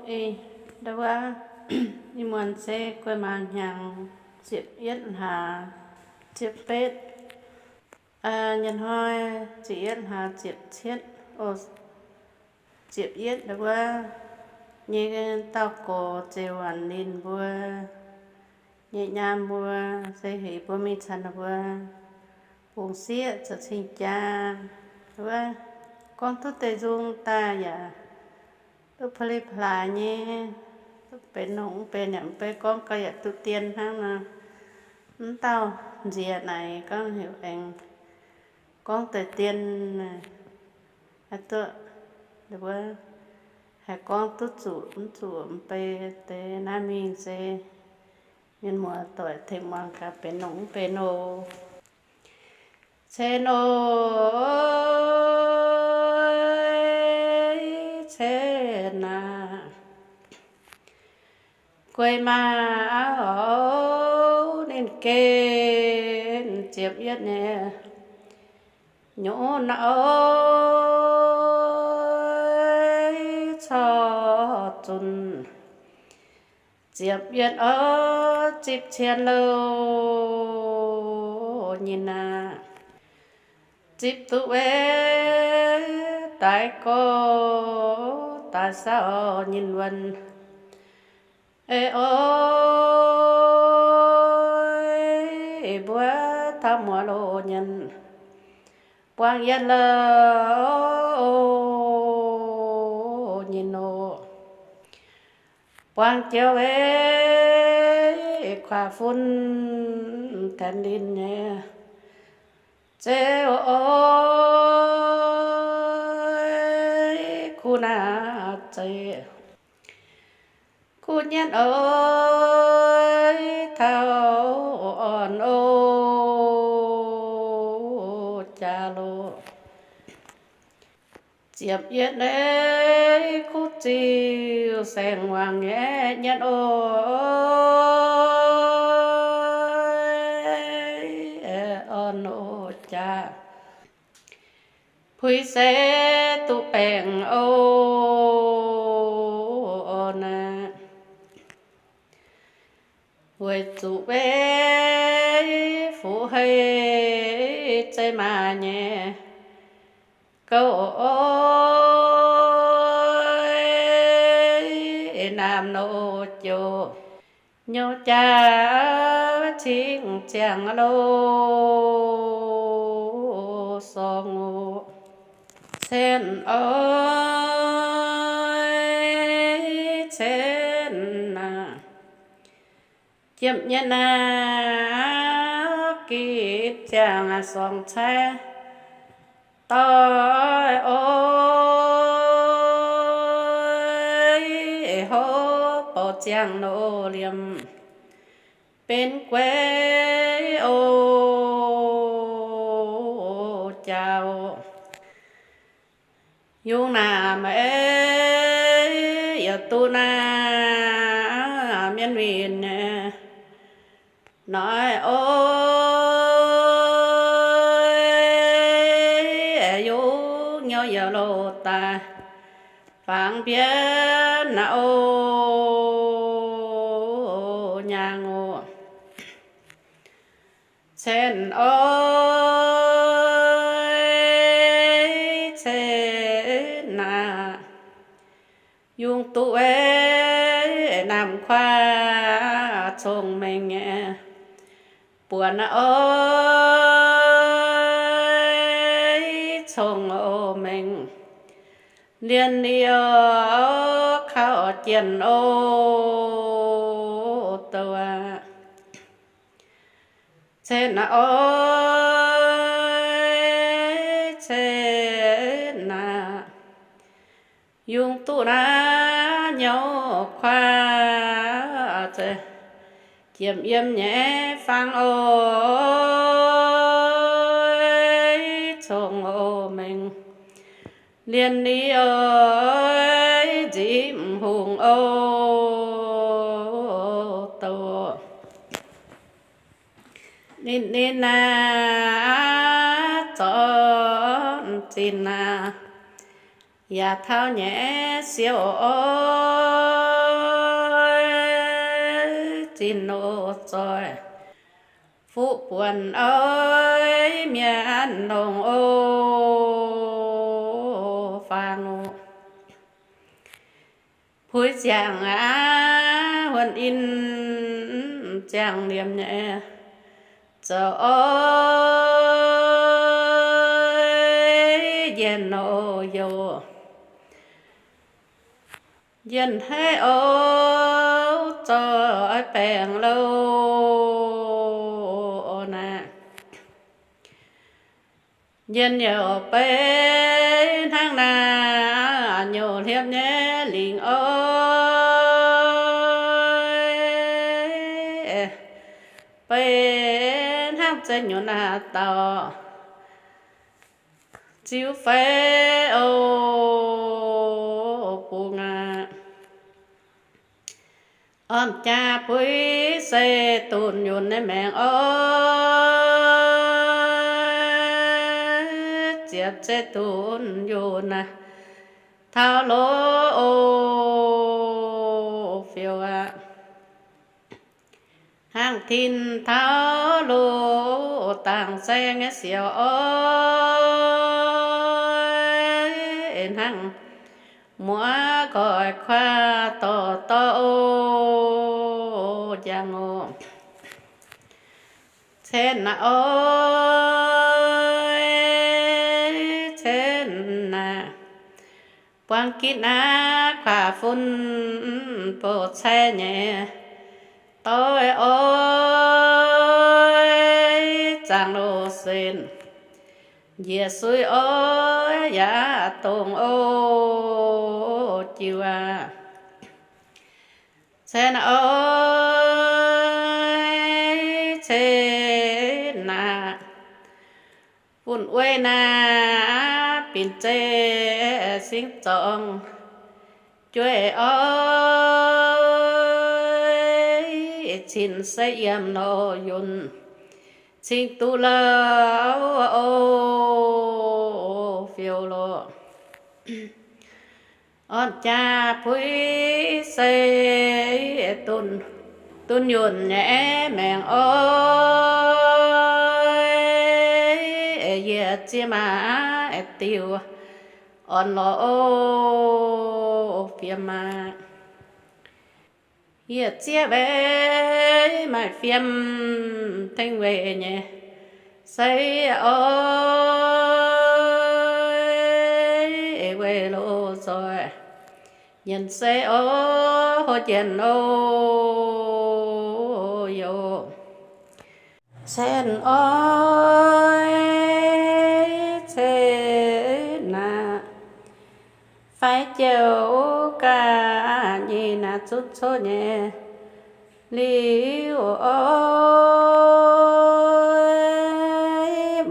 Ih, ndau wuov, ih muonz se guei maaz hnyangx ziepc yietv hlaax, ziepc betv, nyei hnoi, ziepc yietv hlaax ziepc cietv, o, ziepc yietv ndau wuov nyei dauh gox Zeux Waanc Linh mbuo nyei nyaam mbuo, se heuc mbuo mingh caux ninh mbuo bungx sieqv zoux cing-jaa. Wuov, gorngv duqv deix nzung daaih yaac duqv pa'li plaaix nyei, duqv benx longc mv benx yaac mv bei, gorngv gau yaac duqv dien hnangv nor. Mv dauh nziex naaic gorngv heuc aengx gorngv deix dien, haaix duqv, wuov, haih gorngv duqv zuqc mv zuqc mv bei deix naaiv mingh se mienh muoz doic tengx muangx gaax benx longc mv benx oc. Cen oc, cen aac, guei maaz ninh gen ziepc yietv nyei nyuoz oc, corc zunc ziepc yietv oc, zipv cien louh nyinh aac, zipv duqv ei daaih gorx daaih saauv nyinh wuonh. Ei oc, mbuo taux muoz loz nyinh buangh yietv louh nyinh oc. Buangh joux ei kuaax fun taenx linh nyei zei oc, kuv naaiv zeiz kuv nyienv oc, taux orn oc jaax loh. Ziepc yietv ei kuv ziux saeng-wangc nyei nyienv oc, orn oc jaax, puix se duqv baengc oc, orn aac. Weic zuqc ei fuqv hei zei maaz nyei gouv oc, naamh nor joux nyouz jaa cingv ziangh loh sorng oc. Cen oc, cen aac, jiemh nyei naaiv gitv ziangh sorng caiv doic oc, houv borqc ziangh nor liemh benx gueix oc jaax. Yungz naaic maiv yaac duqv naaiv mienh winh nyei noic oc, yungz nyouz yaac loz daaih fangx mbienv naaiv oc, nyaangh oc. Cen oc, cen aac, yungz duqv ei naamh kuaav cong-mengh nyei buonc oc, cong-mengh lienh liouh kaux jienh oc douh aac. Cen aac oc, cen aac, yungz duqv naaiv nyouz kuaav ziepc yiem nyei fangx oc, cong-mengh lienh liouh nzipv hungh oc douh. Ninh, ninh naaiv zornv zinh naaiv yaac taux nyei siou oc. zinh oc zoih. Fuqv buonc oix mienh longc oc faang oc. Puix ziangx aqv, huon in ziangx liemh nyei zoux oix njien oc yoc. Njien haiv oc zoih oix baengc louh naaic. Njien yaac oix beiv hnangv naaic nyouc hliepv nyei lingc oc. Beiv hnangv zeiz nyunc naaic dauh ziux fai oc bungx aqv. Orm jaa puix se dunx yunh nyei maengc oc. Ziepc zeiv dunx yunh naaic taux loz oc fiou aqv. Hnangv tin taux loz dangc saeng nyei siouc oc. Hnangv muoz-koiv kuaaiv dorh dorh oc njang oc. Cen naaic oc, cen naaic. Buangh gitv naaiv kuaaiv fun bouh cai nyei doic oc, zaangc loz sen njiec suiv oc, yaac dongh oc jiu aqv. Cen oc, cen naaic. Bun weic naaic binc zeiv singx zorngh jueiv oc, cin se yiem loz yunh cing duqv louh oc fiou loc. Orm jaa puix se dunx yunh nyei maengc oc. Yie ziex maac diuh orn lorz oc fiem aqv. Yie ziex weic maaih fiem tengx weic nyei sei oc, weic loz-zoih nyienx sei oc, houv jien oc yoc. Cen oc, cen naaic. Fai jiouc ga'nyic naaic zunv coqv nyei liuz oc,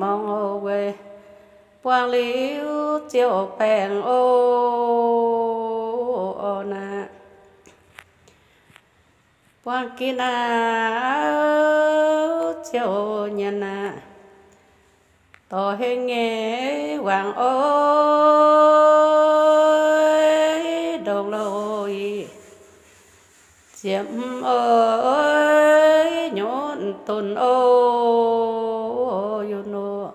mongh oc weic buangh liuz ziouc baengc oc naaic. Buangh gitv naaic ziouc nyienx naaic, dorh hengx nyei wangc oc, ndongc loz-i ziepc oc, nyunc dunx oc, yunh oc.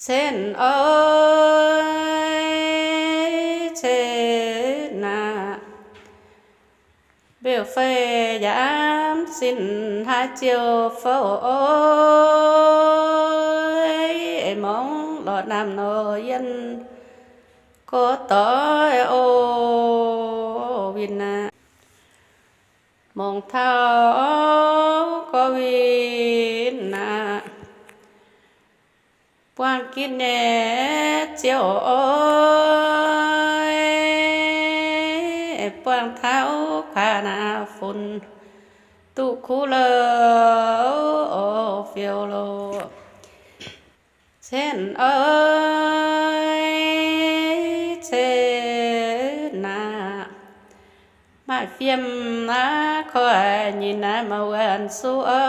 Cen oc, cen naaic. Mbeu fei yaac sin haaix ziouc fouv oc, mongh lorz naamh nor yienh gorx doic oc winh aqv. Mongh taux gorx winh aqv. Buangh gitv nyei ziouc oc, buangh taux kuaaiv naaic fun duqv kuv louh oc fiou loc. Cen oc, cen naaic. Maaih fiem naaiv koiv nyic naaiv maaih wuonh suv oc,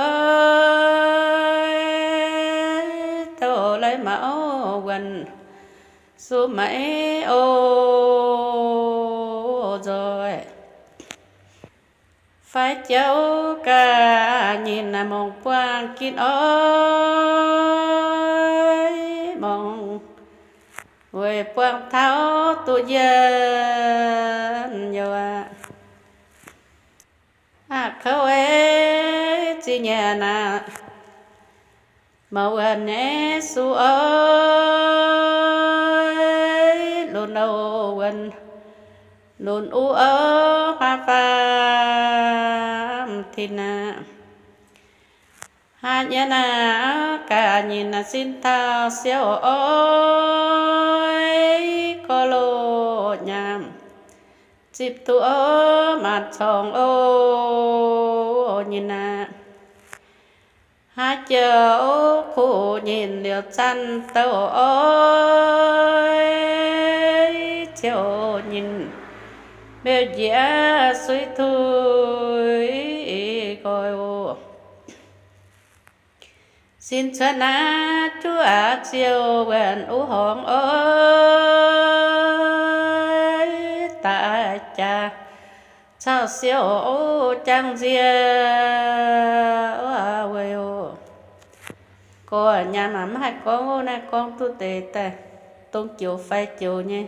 douh lai maux wuonh suv maiv oc nzoih. Fai jauv ga'nyinc mongh buangh gitv oix, mongh weic buangh taux duqv yienh youh aqv. Aqv kouv ei zinh nyanc aqv, mouc wuonh nyei su oix, lunx oc wuonh, lunx uv oc hmaa faam tin aqv. Haaix nyungc naaic ga'nyinc naaic sin taux siouc oix, gorx-loh nyaanh zipv duqv oc maanc corngh oc nyei naaic. Haaix joux kuv nyinc liouc zanc douh oix, ziouc nyinc mbeu njiec suiv tuix nqoi oc. Sin cuotv naaiv juov ziouc wuonh uv horngz oix, daaih jaax caux siouc oc jangx nzie oc. Gorx nyaanh mv haih gorngv oc, naaiv gorngv duqv deix daaih, dongh joux fai joux nyei,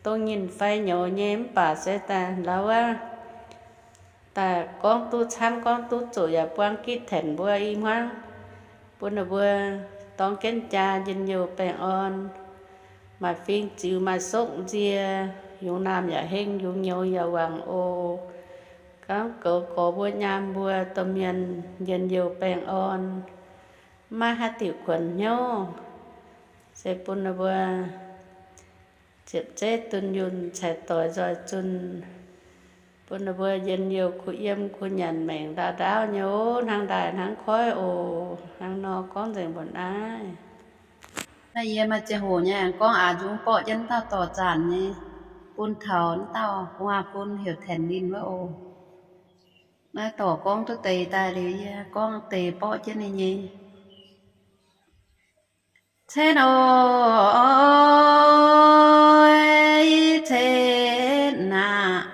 dongh nyinc fai nyouz nyei, mv baac se daaih laauz wuov daaih gorngv duqv camv gorngv duqv zoqc yaac buang gitv tengx mbuo i hmuangv, bun ninh mbuo dorng jienv jaa njien-youh baengh orn, maaih fing ziux maaih sokv nzie, yungz naamh yaac hengv, yungz nyouz yaac wangc oc. Gorngv goux gorx mbuo nyaam mbuo domh mienh njien-youh baengh orn, maiv haaix diuc kuonx hnyouv, se bun ninh mbuo ziepc zeiv dunh yunh ceix doix nzoih zunh, bun ninh mbuo njien-youh kuh yiem kuh nyanc maengc ndaauv ndaauv nyei oc, hnangv ndaaih hnangv koiv oc. Hnangv nor gorngv nzengc mbuo naaiv. Naaiv yie maaih ziangh hoc nyei aengx gorngv aax nzung borqv jienv dauh dorc zaanc nyei, bun taux wuov dauh gu'nguaaz-fun heuc Taenx Linh wuov oc. Naaiv dorc gorngv duqv deix daaih liuz yie gorngv deix borqv jienv ninh nyei. Cen oc, cen aac,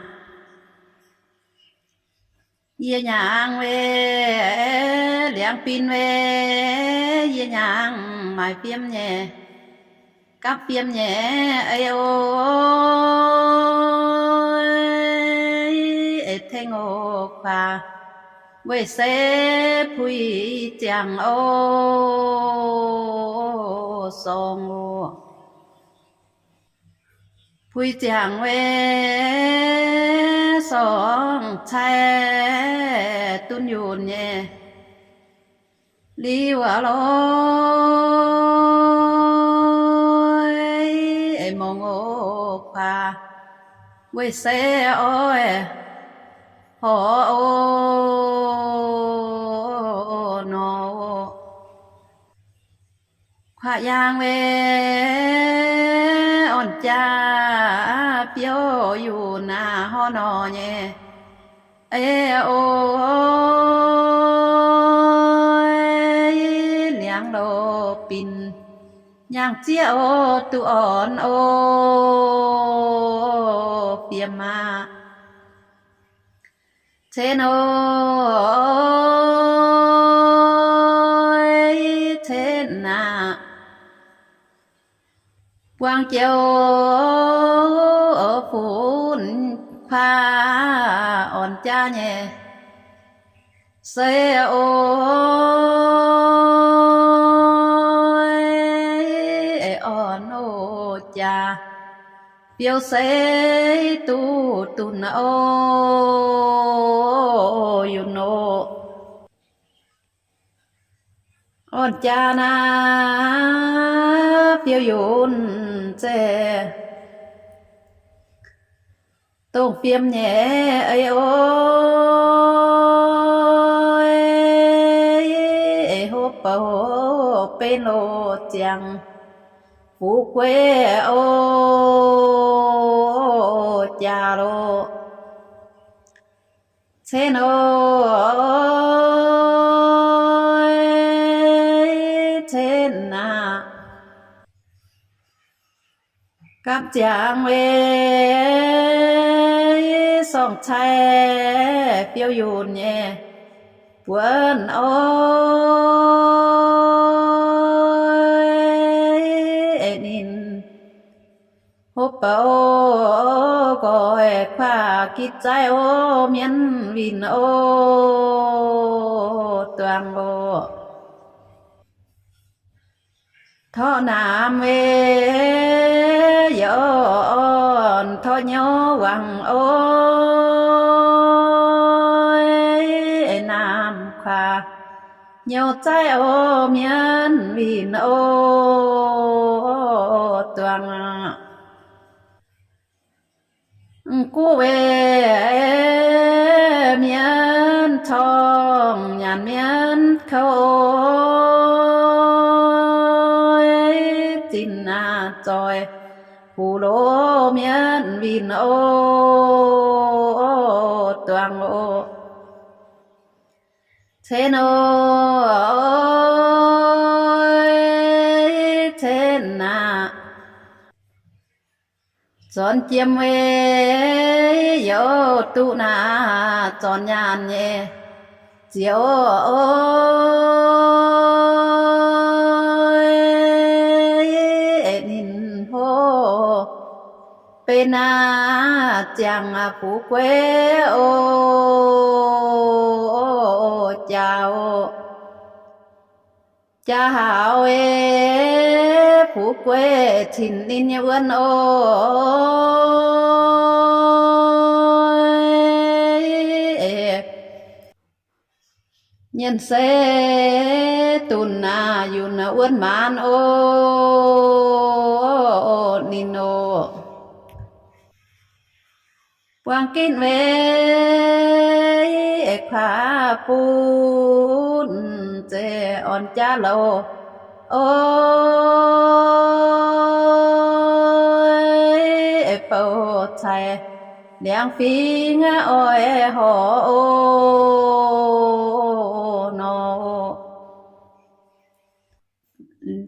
yie nyangx weic liangx bin weic, yie nyangx maaiz fiem nyei, gapv fiem nyei, ei oc, ei tengx oc kuaax, weic se puix ziangx oc, sorng oc. Puix ziangx weic sorng cai dunh yunh nyei, liuz aqv lorqc, ei mongh oc kuaax, weic se oix horc oc nor. Kuaax yaangh weic orn jaa biouv yunc aac horc nor nyei, ei oc, liangx loz binc nyangh zieqv oc, duqv orn oc, fiem aac. Cen oc, cen aac, buang joux funx kuaax orn jaa nyei, se oc, orn oc jaa, biouv se duqv dunx oc, yunc oc. Orn jaa naaiv biouv yunc zeiz dongh fiem nyei, ei oc, ei hopv bouh benx loz ziangx fu'jueiv oc, jaa loc. Cen oc, cen aac, gapv ziangx weic sorng cai fiou yunh nyei buonv oc. Ninh hopv bouc nqoi kuaah gitv zaiv oc, mienv winh oc, duangh oc. Torqv naamh weih yaac orn torqv nyouz wangc oc. Naamh kuaah nyouz zaiv oc, mienv winh oc, duangh aqv. Mv guv weih mienv corngh nyanc mienv kouv oc. Zinh naaiv zoih huv loz mienv winh oc, duangh oc. Cen oc, cen aqv. Zornc jiem weih youz duqv naaiv zornc nyaanh nyei ziex oc. Ninh hlo benx naaiv ziangh fu'jueiv oc, jaax oc. Jaa haaux ei fu'jueiv cin ninh nyei wuonv oc. Nyienh se dunx naaiv yunc wuonv maanz oc, ninh oc. Buangh ginv weih kuav bun zeiz orn jaav louh oc, bouh cai liangx fingx oix horc oc nor.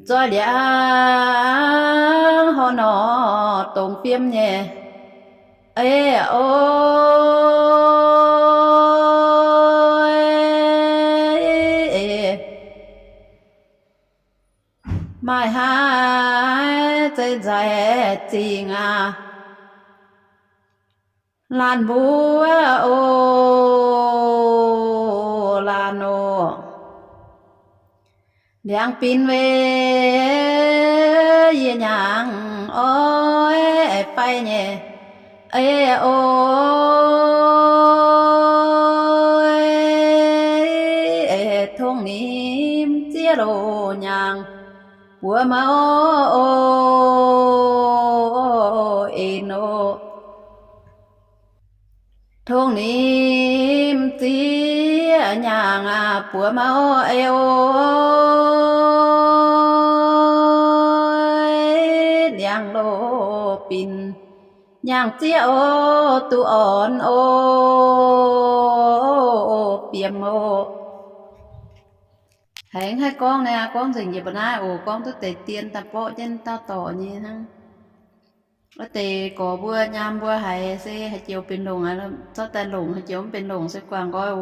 Zoih liangx horc nor dongz fiem nyei. Ei oc, maaih haaix zeiz nzaic zingh aqv. Laanh mbuo oc, laanh oc. Liangx binc weih yie nyangx oix fai nyei. Ei oc, tongv nimc ziex loz nyangx buo mouv oc, en oc. Tongv nimc ziex nyangx buo mouv ei oc, liangx loz binc nyangx ziex oc, duqv orn oc, fiem oc. Haiz haih gorngv naaiv, gorngv nzengc yie mbuo naaiv oc, gorngv duqv deix dien daaih borqv jienv dauh dorc nyei hnangv. Wuov deix gorx mbuo nyaam mbuo haiz se haaix joux benx longc, zorqv daaih longc, haaix joux mv benx longc se guangc nqoi oc.